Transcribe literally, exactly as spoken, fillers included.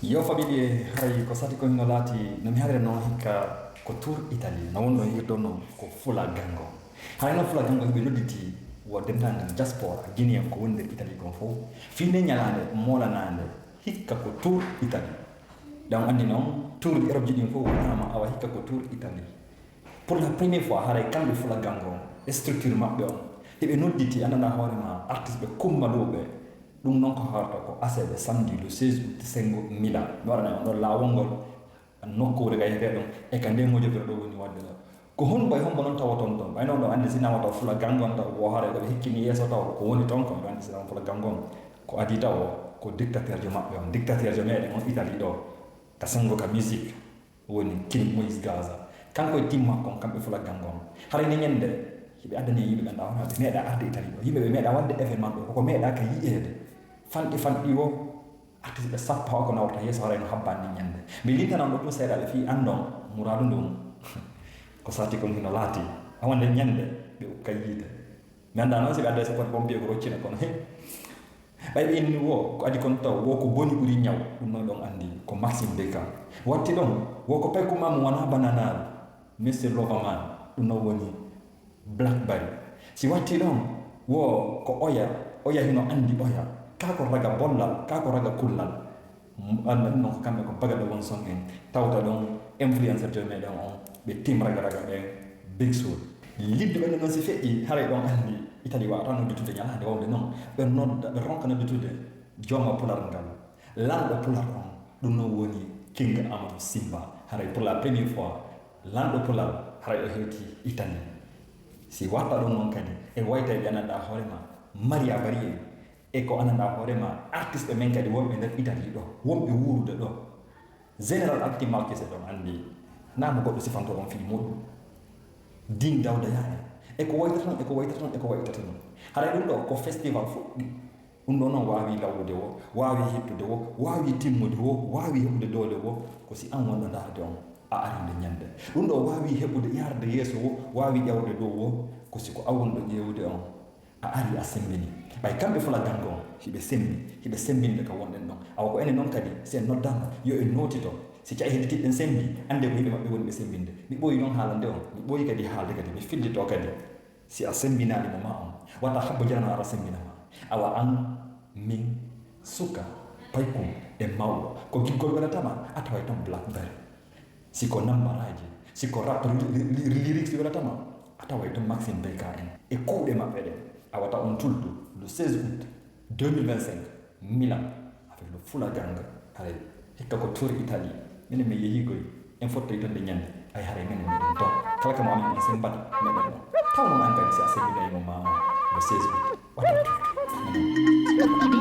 Yo faɓiɓe, haray ko sati ko hino laati no mi haalira noon hikka ko tour Italie no wonno hirdo noon ko fula gango. Haray noon fula gango hiɓe nodditi wo denndaangal diaspora guinéen ko woni nder Italie kon fof fii nde ñalaande moolanaande hikka ko tour Italie. Ɗan anndi noon tourji Europe ji ɗin fof wonama awa hikka ko tour Italie. Pour la première fois haray kamɓe fula gango on e structure maɓɓe on hiɓe nodditi anndanɗa hoore ma artiste ɓe kummaluɓe. Ɗum noon ko harata ko aseɓe samedi le seize août sengo milan mi waɗana on ɗon laawol ngol nokkuure ga yetee ɗum e ka nde mojobere ɗo woni waɗde ɗo. Ko honɓay hombo noon tawoton ɗon ɓay noon ɗo anndi si nawata fula gango on taw wo haray ko ɓe hikkini yeeso taw ko woni toon ko ɓe anndi si nawata fula gango on ko adii taw ko dictateur jo maɓɓe on dictateur jo meɗen on Italie ɗo ka sengo ka musique woni King Moïse Gaza. Kanko e team makko on kamɓe fula gango on haray ne ñande hiɓe addani yimɓe ɓen ɗawata ɓe meeɗa arde Italie ɗo yimɓe ɓe meeɗa waɗde événement ɗo koko meeɗa ka yi'eede. Fanɗi fanɗi wo artiste ɓe sappo haw ko nawrata yeeso haray no habbani ni ñande. Mi lintanan ɗo ɗum seeɗaɓe fii anndon muraadu ndun ko sati kon hino laati. Awande ñande ɓe ukka yiite. Mi annda noon si ɓe adda e sappote pompier ko roccina kono he ɓay ɓe inni wo ko adi kon taw wo ko boni ɓuri ñaw. Ɗum noon ɗon anndi ko maxime beka watti ɗon wo ko paykumamu wona bananaaru. Monsieur Loverman ɗum noon woni blackberry. Si watti ɗon wo ko oya oya hino anndi oya ka ko raga bollal ka ko raga kullal. Anna ɗum noon ko kamɓe ko bagada won son en tawta ɗon influenceur joy meɗen on ɓe tim raga raga ɓen big soul. Lidduɓe nde noon si feƴƴi haray ɗon anndi Italie wawata nodditude ñalaande wonde noon ɓe nodda ɓe ronka nodditude jooma pular ngal lanɗo pular on. Ɗum noon woni king amadou simba haray pour la première fois lanɗo pular haray o hewti Italie. Si watta ɗum noon kadi e waytay ɓe annanɗa hoore ma maria bari en e ko annanɗa hoore ma artiste men kadi wonɓe nder Italie ɗo wonɓe wuurude ɗo. Général Abdi Malkise ɗon anndi naamo goɗɗo sifanto on fii muɗum. Din dawda yaani e ko waytata non e ko waytata non e ko waytata non. Haray ɗum ɗo ko festival fuɗɗi. Ɗum ɗo noon waawi lawrude wo waawi hittude wo waawi timmude wo waawi heɓude doole wo ko si an wonɗo ndaarde on a ari nde ñande. Ɗum ɗo waawi heɓude yarde yeeso wo waawi ƴawde dow wo ko si ko a wonɗo ƴeewude on. A ari a semmbini ɓay kamɓe fula ganndo on hiɓe semmbi hiɓe semmbinde ka wonɗen ɗon. Awa ko enen noon kadi si en noddaama yo en nootito. Si ca'i hedditiiɓe ɓen semmbi annde ko yimɓe maɓɓe woni ɓe semmbinde. Mi ɓooyi noon haalande on mi ɓooyi kadi haalde kadi mi fillito kadi. Si a semmbinaali mo ma on wata habbo jarano ara semmbina ma. Awa an min suka paykum e mawɗo ko giggol welatama a taway toon blackberry. Si ko nambaraaji si ko rap lyrics welatama a taway to maxime bkn e kuuɗe maɓɓe ɗen. A wata on tuldu le seize août deux mille vingt-cinq milan avec le fula gang. Haray hikka ko tour italie minen min yehigoy en fottay ton nde ñande. Ay haray minen miɗen ton kala kamo amin on sembata meɗen on taw non an kadi si a sembinaymo ma le seize août wata tuldu.